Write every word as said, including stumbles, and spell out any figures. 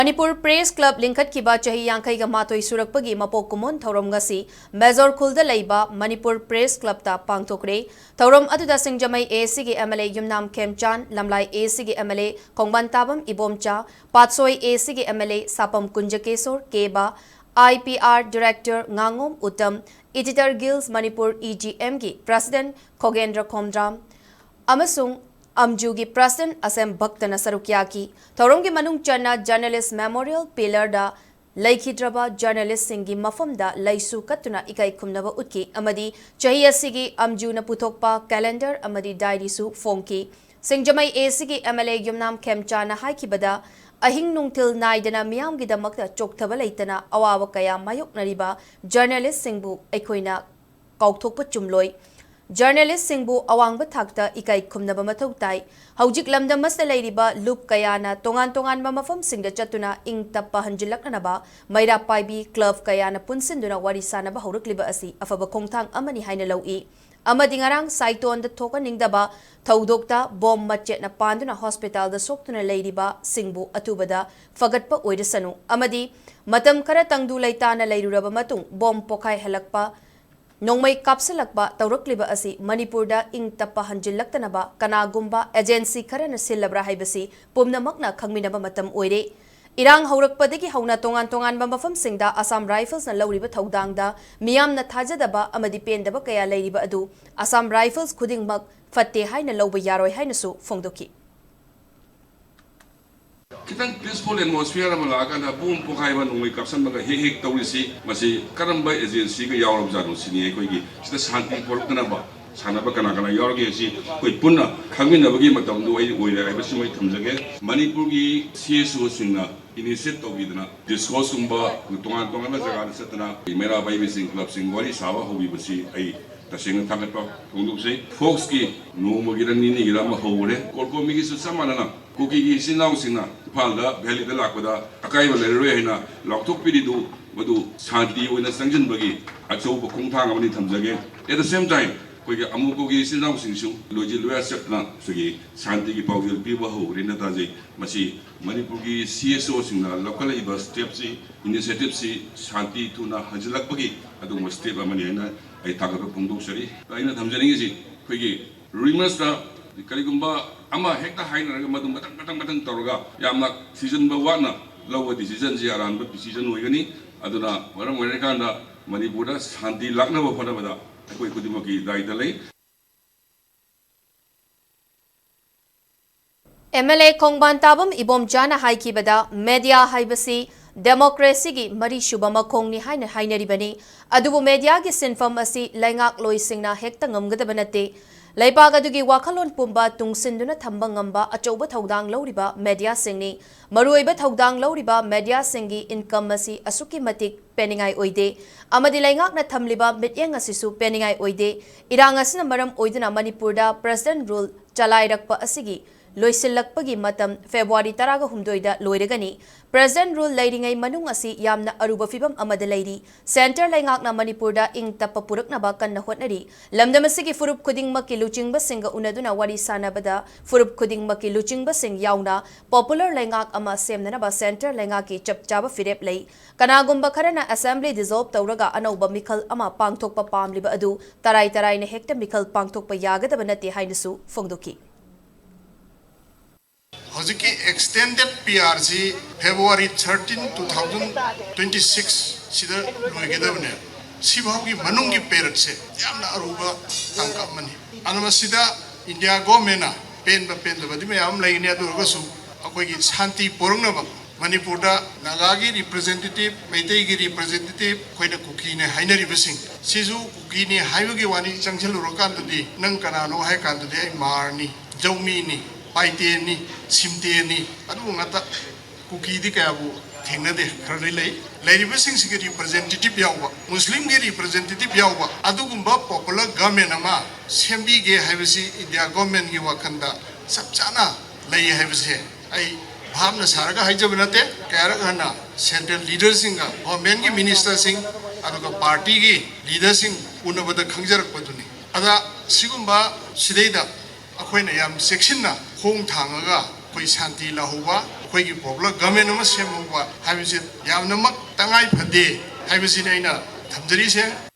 Manipur press club ꯂꯤꯡꯈꯠꯈꯤꯕ ꯆꯍꯤ ꯌꯥꯡꯈꯩꯒ ꯃꯥꯊꯣꯏ ꯁꯨꯔꯛꯄꯒꯤ ꯃꯄꯣꯛ ꯀꯨꯝꯑꯣꯟ ꯊꯧꯔꯝ ꯉꯁꯤ ꯃꯦꯖꯣꯔ ꯈꯨꯜꯗ ꯂꯩꯕ ꯃꯅꯤꯄꯨꯔ ꯄ꯭ꯔꯦꯁ ꯀ꯭ꯂꯕꯇ ꯄꯥꯡꯊꯣꯛꯈ꯭ꯔꯦ꯫ ꯊꯧꯔꯝ ꯑꯗꯨꯗ ꯁꯤꯡꯖꯃꯩ ꯑꯦꯁꯤꯒꯤ M L A Yumnam Khemchand, Lamlai ꯑꯦꯁꯤꯒꯤ M L A Khongbantabam Ibomcha, Patsoi ꯑꯦꯁꯤꯒꯤ M L A Sapam Kunjakesor Keba, I P R director ꯉꯥꯉꯣꯝ Uttam, editor guilds Manipur E G ꯑꯦꯝꯒꯤ ꯄ꯭ꯔꯁꯤꯗꯦꯟ ꯈꯣꯒꯦꯟꯗ꯭ꯔ ꯈꯣꯝꯗ꯭ꯔꯥꯝ ꯑꯃꯁꯨꯡ ꯑꯝꯖꯨꯒꯤ ꯄ꯭ꯔꯁꯤꯗꯦꯟ ꯑꯁꯦꯝ ꯚꯛꯇꯅ ꯁꯔꯨꯛ ꯌꯥꯈꯤ꯫ ꯊꯧꯔꯝꯒꯤ ꯃꯅꯨꯡ ꯆꯟꯅ ꯖꯔꯅꯦꯂꯤꯁ ꯃꯦꯃꯣꯔꯤꯌꯦꯜ ꯄꯤꯂꯔꯗ ꯂꯩꯈꯤꯗ꯭ꯔꯕ ꯖꯔꯅꯦꯂꯤꯁꯁꯤꯡꯒꯤ ꯃꯐꯝꯗ ꯂꯩꯁꯨ ꯀꯠꯇꯨꯅ ꯏꯀꯥꯏ ꯈꯨꯝꯅꯕ ꯎꯠꯈꯤ ꯑꯃꯗꯤ ꯆꯍꯤ ꯑꯁꯤꯒꯤ ꯑꯝꯖꯨꯅ ꯄꯨꯊꯣꯛꯄ ꯀꯦꯂꯦꯟꯗꯔ ꯑꯃꯗꯤ ꯗꯥꯏꯔꯤꯁꯨ ꯐꯣꯡꯈꯤ꯫ ꯁꯤꯡꯖꯃꯩ ꯑꯦꯁꯤꯒꯤ ꯑꯦꯝ ꯑꯦꯜ ꯑꯦ ꯌꯨꯝꯅꯥꯝ ꯈꯦꯝꯆꯥꯅ ꯍꯥꯏꯈꯤꯕꯗ, ꯑꯍꯤꯡ ꯅꯨꯡꯊꯤꯜ ꯅꯥꯏꯗꯅ ꯃꯤꯌꯥꯝꯒꯤꯗꯃꯛꯇ ꯆꯣꯛꯊꯕ ꯂꯩꯇꯅ ꯑꯋꯥꯕ ꯀꯌꯥ ꯃꯥꯌꯣꯛꯅꯔꯤꯕ ꯖꯔꯅꯦꯂꯤꯁꯁꯤꯡꯕꯨ ꯑꯩꯈꯣꯏꯅ ꯀꯥꯎꯊꯣꯛꯄ ꯆꯨꯝꯂꯣꯏ꯫ ꯖꯔꯅꯦꯂꯤꯁꯁꯤꯡꯕꯨ ꯑꯋꯥꯡꯕ ꯊꯥꯛꯇ ꯏꯀꯥꯏ ꯈꯨꯝꯅꯕ ꯃꯊꯧ ꯇꯥꯏ꯫ ꯍꯧꯖꯤꯛ ꯂꯝꯗꯝ ꯑꯁꯤꯗ ꯂꯩꯔꯤꯕ ꯂꯨꯞ ꯀꯌꯥꯅ ꯇꯣꯉꯥꯟ ꯇꯣꯉꯥꯟꯕ ꯃꯐꯝꯁꯤꯡꯗ ꯆꯠꯇꯨꯅ ꯏꯪ ꯇꯞꯄ ꯍꯟꯖꯤꯜꯂꯛꯅꯅꯕ ꯃꯩꯔꯥ ꯄꯥꯏꯕꯤ ꯀ꯭ꯂꯕ ꯀꯌꯥꯅ ꯄꯨꯟꯁꯤꯟꯗꯨꯅ ꯋꯥꯔꯤ ꯁꯥꯅꯕ ꯍꯧꯔꯛꯂꯤꯕ ꯑꯁꯤ ꯑꯐꯕ ꯈꯣꯡꯊꯥꯡ ꯑꯃꯅꯤ ꯍꯥꯏꯅ ꯂꯧꯏ꯫ ꯑꯃꯗꯤ ꯉꯔꯥꯡ ꯁꯥꯏꯇꯣꯟꯗ ꯊꯣꯛꯍꯟꯅꯤꯡꯗꯕ ꯊꯧꯗꯣꯛꯇ ꯕꯣꯝ ꯃꯆꯦꯠꯅ ꯄꯥꯟꯗꯨꯅ ꯍꯣꯁꯄꯤꯇꯥꯜꯗ ꯁꯣꯛꯇꯨꯅ ꯂꯩꯔꯤꯕꯁꯤꯡꯕꯨ ꯑꯊꯨꯕꯗ ꯐꯒꯠꯄ ꯑꯣꯏꯔꯁꯅꯨ ꯑꯃꯗꯤ ꯃꯇꯝ ꯈꯔ ꯇꯪꯗꯨ ꯂꯩꯇꯥꯅ ꯂꯩꯔꯨꯔꯕ ꯃꯇꯨꯡ ꯕꯣꯝ ꯄꯣꯈꯥꯏꯍꯜꯂꯛꯄ, ꯅꯣꯡꯃꯩ ꯀꯥꯞꯁꯤꯜꯂꯛꯄ ꯇꯧꯔꯛꯂꯤꯕ ꯑꯁꯤ ꯃꯅꯤꯄꯨꯔꯗ ꯏꯪ ꯇꯞꯄ ꯍꯟꯖꯤꯜꯂꯛꯇꯅꯕ ꯀꯅꯥꯒꯨꯝꯕ ꯑꯦꯖꯦꯟꯁꯤ ꯈꯔꯅ ꯁꯤꯜꯂꯕ꯭ꯔꯥ ꯍꯥꯏꯕꯁꯤ ꯄꯨꯝꯅꯃꯛꯅ ꯈꯪꯃꯤꯟꯅꯕ ꯃꯇꯝ ꯑꯣꯏꯔꯦ꯫ ꯏꯔꯥꯡ ꯍꯧꯔꯛꯄꯗꯒꯤ ꯍꯧꯅ ꯇꯣꯉꯥꯟ ꯇꯣꯉꯥꯟꯕ ꯃꯐꯝꯁꯤꯡꯗ ꯑꯁꯥꯝ ꯔꯥꯏꯐꯜꯁꯅ ꯂꯧꯔꯤꯕ ꯊꯧꯗꯥꯡꯗ ꯃꯤꯌꯥꯝꯅ ꯊꯥꯖꯗꯕ ꯑꯃꯗꯤ ꯄꯦꯟꯗꯕ ꯀꯌꯥ ꯂꯩꯔꯤꯕ ꯑꯗꯨ ꯑꯁꯥꯝ ꯔꯥꯏꯐꯜꯁ ꯈꯨꯗꯤꯡꯃꯛ ꯐꯠꯇꯦ ꯍꯥꯏꯅ ꯂꯧꯕ ꯌꯥꯔꯣꯏ ꯍꯥꯏꯅꯁꯨ ꯐꯣꯡꯗꯣꯛꯈꯤ꯫ ꯈꯤꯇꯪ peaceful atmosphere ꯑꯃ ꯂꯥꯛꯑꯀꯥꯟꯗ ꯕꯣꯝ ꯄꯣꯈꯥꯏꯕ, ꯅꯣꯡꯃꯩ ꯀꯥꯞꯁꯟꯕꯒ ꯍꯦꯛ ꯍꯦꯛ ꯇꯧꯔꯤꯁꯤ, ꯃꯁꯤ ꯀꯔꯝꯕ ꯑꯦꯖꯦꯟꯁꯤꯒ ꯌꯥꯎꯔꯕꯖꯥꯠꯅꯣ ꯁꯤꯅꯤ꯫ ꯑꯩꯈꯣꯏꯒꯤ ꯁꯤꯗ ꯁꯥꯟꯇꯤ ꯄꯣꯔꯛꯇꯅꯕ ꯁꯥꯟꯅꯕ ꯀꯅꯥ ꯀꯅꯥ ꯌꯥꯎꯔꯒꯦ ꯁꯤ ꯑꯩꯈꯣꯏ ꯄꯨꯟꯅ ꯈꯪꯃꯤꯟꯅꯕꯒꯤ ꯃꯇꯝꯗꯨ ꯑꯩ ꯑꯣꯏꯔꯦ ꯍꯥꯏꯕꯁꯤꯃ ꯑꯩ ꯊꯝꯖꯒꯦ꯫ ꯃꯅꯤꯄꯨꯔꯒꯤ ꯁꯤ ꯑꯦꯁ ꯑꯣꯁꯤꯡꯅ initiate ꯇꯧꯕꯤꯗꯅ discourseꯀꯨꯝꯕ ꯇꯣꯉꯥꯟ ꯇꯣꯉꯥꯟꯕ ꯖꯒꯥꯗ ꯆꯠꯇꯅ ꯃꯩꯔꯥ ꯄꯥꯏꯕꯤꯁꯤꯡ, ꯀ꯭ꯂꯕꯁꯤꯡ ꯋꯥꯔꯤ ꯁꯥꯕ ꯍꯧꯕꯤꯕꯁꯤ ꯑꯩ ꯇꯁꯦꯡꯅ ꯊꯥꯒꯠꯄ ꯐꯣꯡꯗꯣꯛꯆꯩ꯫ ꯐꯣꯛꯁꯀꯤ ꯅꯣꯡꯃꯒꯤꯔ ꯅꯤꯅꯤꯒꯤꯔ ꯑꯃ ꯍꯧꯔꯦ꯫ ꯀꯣꯔꯀꯣꯃꯤꯒꯤꯁꯨ ꯆꯞ ꯃꯥꯟꯅꯅ ꯀꯨꯀꯤꯒꯤ ꯏꯆꯤꯟ ꯏꯅꯥꯎꯁꯤꯡꯅ ꯏꯝꯐꯥꯜꯗ ꯚꯦꯂꯤꯗ ꯂꯥꯛꯄꯗ ꯑꯀꯥꯏꯕ ꯂꯩꯔꯔꯣꯏ ꯍꯥꯏꯅ ꯂꯥꯎꯊꯣꯛꯄꯤꯔꯤꯗꯨ ꯃꯗꯨ ꯁꯥꯟꯇꯤ ꯑꯣꯏꯅ ꯆꯪꯁꯤꯟꯕꯒꯤ ꯑꯆꯧꯕ ꯈꯣꯡꯊꯥꯡ ꯑꯃꯅꯤ ꯊꯝꯖꯒꯦ꯫ At the same time, ꯑꯩꯈꯣꯏꯒꯤ ꯑꯃꯨꯛꯄꯒꯤ ꯏꯆꯤꯜ ꯏꯅꯥꯎꯁꯤꯡꯁꯨ ꯂꯣꯏꯖꯤꯜ ꯂꯣꯌꯥ ꯆꯠꯇꯅ ꯑꯩꯈꯣꯏꯒꯤ ꯁꯥꯟꯇꯤꯒꯤ ꯄꯥꯎꯖꯦꯜ ꯄꯤꯕ ꯍꯧꯈ꯭ꯔꯦꯅ ꯇꯥꯖꯩ꯫ ꯃꯁꯤ ꯃꯅꯤꯄꯨꯔꯒꯤ ꯁꯤ ꯑꯦꯁ ꯑꯣꯁꯤꯡꯅ ꯂꯧꯈꯠꯂꯛꯏꯕ ꯁ꯭ꯇꯦꯞꯁꯤ, ꯏꯅꯤꯁꯤꯌꯦꯇꯤꯞꯁꯤ ꯁꯥꯟꯇꯤ ꯊꯨꯅ ꯍꯟꯖꯤꯜꯂꯛꯄꯒꯤ ꯑꯗꯨꯒꯨꯝꯕ ꯁ꯭ꯇꯦꯞ ꯑꯃꯅꯤ ꯍꯥꯏꯅ ꯑꯩ ꯊꯥꯒꯠꯄ ꯐꯣꯡꯗꯣꯛꯆꯔꯤ꯫ ꯑꯩꯅ ꯊꯝꯖꯅꯤꯡꯉꯤꯁꯤ, ꯑꯩꯈꯣꯏꯒꯤ ꯔꯨꯃꯔꯁꯇ ꯀꯔꯤꯒꯨꯝꯕ ꯑꯃ ꯍꯦꯛꯇ ꯍꯥꯏꯅꯔꯒ ꯃꯗꯨ ꯃꯊꯪ ꯃꯊꯪ ꯃꯊꯪ ꯇꯧꯔꯒ ꯌꯥꯝꯅ ꯊꯤꯖꯤꯟꯕ ꯋꯥꯠꯅ ꯂꯧꯕ ꯗꯤꯁꯤꯖꯟꯁꯤ ꯑꯔꯥꯟꯕ ꯗꯤꯁꯤꯖꯟ ꯑꯣꯏꯒꯅꯤ꯫ ꯑꯗꯨꯅ ꯃꯔꯝ ꯑꯣꯏꯔꯀꯥꯟꯗ ꯃꯅꯤꯄꯨꯔꯗ ꯁꯥꯟꯇꯤ ꯂꯥꯛꯅꯕ ꯍꯣꯠꯅꯕꯗ ꯑꯩꯈꯣꯏ ꯈꯨꯗꯤꯡꯃꯛꯀꯤ ꯗꯥꯏꯇ ꯂꯩ꯫ ꯑꯦꯝ ꯑꯦꯜ ꯑꯦ ꯈꯣꯡꯕꯥꯟ ꯇꯥꯕꯝ ꯏꯕꯣꯝꯆꯥꯅ ꯍꯥꯏꯈꯤꯕꯗ, ꯃꯦꯗꯤꯌꯥ ꯍꯥꯏꯕꯁꯤ ꯗꯦꯃꯣꯀ꯭ꯔꯦꯁꯤꯒꯤ ꯃꯔꯤꯁꯨꯕ ꯃꯈꯣꯡꯅꯤ ꯍꯥꯏꯅ ꯍꯥꯏꯅꯔꯤꯕꯅꯤ꯫ ꯑꯗꯨꯕꯨ ꯃꯦꯗꯤꯌꯥꯒꯤ ꯁꯤꯟꯐꯝ ꯑꯁꯤ ꯂꯩꯉꯥꯛꯂꯣꯏꯁꯤꯡꯅ ꯍꯦꯛꯇ ꯉꯝꯒꯗꯕ ꯅꯠꯇꯦ꯫ ꯂꯩꯕꯥꯛ ꯑꯗꯨꯒꯤ ꯋꯥꯈꯜꯂꯣꯟ ꯄꯨꯝꯕ ꯇꯨꯡꯁꯤꯟꯗꯨꯅ ꯊꯝꯕ ꯉꯝꯕ ꯑꯆꯧꯕ ꯊꯧꯗꯥꯡ ꯂꯧꯔꯤꯕ ꯃꯦꯗꯤꯌꯥꯁꯤꯡꯅꯤ꯫ ꯃꯔꯨꯑꯣꯏꯕ ꯊꯧꯗꯥꯡ ꯂꯧꯔꯤꯕ ꯃꯦꯗꯤꯌꯥꯁꯤꯡꯒꯤ ꯏꯟꯀꯝ ꯑꯁꯤ ꯑꯁꯨꯛꯀꯤ ꯃꯇꯤꯛ ꯄꯦꯟꯅꯤꯡꯉꯥꯏ ꯑꯣꯏꯗꯦ ꯑꯃꯗꯤ ꯂꯩꯉꯥꯛꯅ ꯊꯝꯂꯤꯕ ꯃꯤꯠꯌꯦꯡ ꯑꯁꯤꯁꯨ ꯄꯦꯟꯅꯤꯡꯉꯥꯏ ꯑꯣꯏꯗꯦ꯫ ꯏꯔꯥꯡ ꯑꯁꯤꯅ ꯃꯔꯝ ꯑꯣꯏꯗꯨꯅ ꯃꯅꯤꯄꯨꯔꯗ ꯄ꯭ꯔꯦꯁꯤꯗꯦꯟꯠ ꯔꯨꯜ ꯆꯂꯥꯏꯔꯛꯄ ꯑꯁꯤꯒꯤ ꯂꯣꯏꯁꯤꯜꯂꯛꯄꯒꯤ ꯃꯇꯝ ꯐꯦꯕ꯭ꯔꯨꯋꯥꯔꯤ ꯇꯔꯥꯒ ꯍꯨꯝꯗꯣꯏꯗ ꯂꯣꯏꯔꯒꯅꯤ꯫ ꯄ꯭ꯔꯦꯁꯤꯗꯦꯟꯠ ꯔꯨꯜ ꯂꯩꯔꯤꯉꯩ ꯃꯅꯨꯡ ꯑꯁꯤ ꯌꯥꯝꯅ ꯑꯔꯨꯕ ꯐꯤꯚꯝ ꯑꯃꯗ ꯂꯩꯔꯤ꯫ ꯁꯦꯟꯇꯔ ꯂꯩꯉꯥꯛꯅ ꯃꯅꯤꯄꯨꯔꯗ ꯏꯪ ꯇꯞꯄ ꯄꯨꯔꯛꯅꯕ ꯀꯟꯅ ꯍꯣꯠꯅꯔꯤ꯫ ꯂꯝꯗꯝ ꯑꯁꯤꯒꯤ ꯐꯨꯔꯨꯞ ꯈꯨꯗꯤꯡꯃꯛꯀꯤ ꯂꯨꯆꯤꯡꯕꯁꯤꯡꯒ ꯎꯅꯗꯨꯅ ꯋꯥꯔꯤ ꯁꯥꯟꯅꯕꯗ ꯐꯨꯔꯨꯞ ꯈꯨꯗꯤꯡꯃꯛꯀꯤ ꯂꯨꯆꯤꯡꯕꯁꯤꯡ ꯌꯥꯎꯅ ꯄꯣꯄꯨꯂꯔ ꯂꯩꯉꯥꯛ ꯑꯃ ꯁꯦꯝꯅꯅꯕ ꯁꯦꯟꯇꯔ ꯂꯩꯉꯥꯛꯀꯤ ꯆꯞ ꯆꯥꯕ ꯐꯤꯔꯦꯞ ꯂꯩ꯫ ꯀꯅꯥꯒꯨꯝꯕ ꯈꯔꯅ ꯑꯦꯁꯦꯝꯕ꯭ꯂꯤ ꯗꯤꯖꯣꯜꯕ ꯇꯧꯔꯒ ꯑꯅꯧꯕ ꯃꯤꯈꯜ ꯑꯃ ꯄꯥꯡꯊꯣꯛꯄ ꯄꯥꯝꯂꯤꯕ ꯑꯗꯨ ꯇꯔꯥꯏ ꯇꯔꯥꯏꯅ ꯍꯦꯛꯇ ꯃꯤꯈꯜ ꯄꯥꯡꯊꯣꯛꯄ ꯌꯥꯒꯗꯕ ꯅꯠꯇꯦ ꯍꯥꯏꯅꯁꯨ ꯐꯣꯡꯗꯣꯛꯈꯤ꯫ ꯍꯧꯖꯤꯛꯀꯤ extended P R ꯁꯤ February thirteen, two thousand twenty six ꯁꯤꯗ ꯂꯣꯏꯒꯗꯕꯅꯦ꯫ ꯁꯤꯐꯥꯎꯒꯤ ꯃꯅꯨꯡꯒꯤ ꯄꯦꯔꯠꯁꯦ ꯌꯥꯝꯅ ꯑꯔꯨꯕ ꯇꯥꯡꯀꯛ ꯑꯃꯅꯤ꯫ ꯑꯗꯨꯅ ꯃꯁꯤꯗ ꯏꯟꯗꯤꯌꯥ ꯒꯣꯔꯃꯦꯟꯅ ꯄꯦꯟꯕ ꯄꯦꯟꯗꯕꯗꯤ ꯃꯌꯥꯝ ꯑꯃ ꯂꯩꯒꯅꯤ, ꯑꯗꯨ ꯑꯣꯏꯔꯒꯁꯨ ꯑꯩꯈꯣꯏꯒꯤ ꯁꯥꯟꯇꯤ ꯄꯨꯔꯛꯅꯕ ꯃꯅꯤꯄꯨꯔꯗ ꯅꯥꯒꯥꯒꯤ ꯔꯤꯄ꯭ꯔꯖꯦꯟꯇꯦꯇꯤꯚ, ꯃꯩꯇꯩꯒꯤ ꯔꯤꯄ꯭ꯔꯖꯦꯟꯇꯦꯇꯤꯚ, ꯑꯩꯈꯣꯏꯅ ꯀꯨꯀꯤꯅꯦ ꯍꯥꯏꯅꯔꯤꯕꯁꯤꯡ ꯁꯤꯁꯨ ꯀꯨꯀꯤꯅꯦ ꯍꯥꯏꯕꯒꯤ ꯋꯥꯅꯤ, ꯆꯪꯁꯤꯜꯂꯨꯔꯀꯥꯟꯗꯗꯤ ꯅꯪ ꯀꯅꯥꯅꯣ ꯍꯥꯏ ꯀꯥꯟꯗꯗꯤ ꯑꯩ ꯃꯥꯔꯅꯤ, ꯖꯧꯃꯤꯅꯤ, ꯄꯥꯏꯇꯦꯅꯤ, ꯁꯤꯝꯇꯦꯅꯤ, ꯑꯗꯨꯒꯨꯝꯕ ꯉꯥꯛꯇ꯫ ꯀꯨꯀꯤꯗꯤ ꯀꯌꯥꯕꯨ ꯊꯦꯡꯅꯗꯦ, ꯈꯔꯗꯤ ꯂꯩ꯫ ꯂꯩꯔꯤꯕꯁꯤꯡꯁꯤꯒꯤ ꯔꯤꯄ꯭ꯔꯖꯦꯟꯇꯦꯇꯤꯚ ꯌꯥꯎꯕ, ꯃꯨꯁꯂꯤꯝꯒꯤ ꯔꯤꯄ꯭ꯔꯖꯦꯟꯇꯦꯇꯤꯚ ꯌꯥꯎꯕ ꯑꯗꯨꯒꯨꯝꯕ ꯄꯣꯄꯨꯂꯔ ꯒꯚꯔꯟꯃꯦꯟꯠ ꯑꯃ ꯁꯦꯝꯕꯤꯒꯦ ꯍꯥꯏꯕꯁꯤ ꯏꯟꯗꯤꯌꯥ ꯒꯚꯔꯟꯃꯦꯟꯠꯀꯤ ꯋꯥꯈꯜꯗ ꯆꯞ ꯆꯥꯅ ꯂꯩ ꯍꯥꯏꯕꯁꯦ ꯑꯩ ꯚꯥꯞꯅ ꯁꯥꯔꯒ ꯍꯥꯏꯖꯕ ꯅꯠꯇꯦ꯫ ꯀꯌꯥꯔꯛ ꯍꯟꯅ ꯁꯦꯟꯇ꯭ꯔꯦꯜ ꯂꯤꯗꯔꯁꯤꯡꯒ, ꯒꯚꯔꯟꯃꯦꯟꯠꯀꯤ ꯃꯤꯅꯤꯁꯇꯔꯁꯤꯡ, ꯑꯗꯨꯒ ꯄꯥꯔꯇꯤꯒꯤ ꯂꯤꯗꯔꯁꯤꯡ ꯎꯅꯕꯗ ꯈꯪꯖꯔꯛꯄꯗꯨꯅꯤ꯫ ꯑꯗ ꯁꯤꯒꯨꯝꯕ ꯁꯤꯗꯩꯗ ꯑꯩꯈꯣꯏꯅ ꯌꯥꯝ ꯆꯦꯛꯁꯤꯟꯅ ꯈꯣꯡ ꯊꯥꯡꯉꯒ ꯑꯩꯈꯣꯏ ꯁꯥꯟꯇꯤ ꯂꯥꯛꯍꯧꯕ, ꯑꯩꯈꯣꯏꯒꯤ ꯄꯣꯄꯨꯂꯔ ꯒꯃꯦꯟ ꯑꯃ ꯁꯦꯝꯍꯧꯕ ꯍꯥꯏꯕꯁꯤ ꯌꯥꯝꯅꯃꯛ ꯇꯉꯥꯏ ꯐꯗꯦ ꯍꯥꯏꯕꯁꯤꯅꯤ ꯑꯩꯅ ꯊꯝꯖꯔꯤꯁꯦ꯫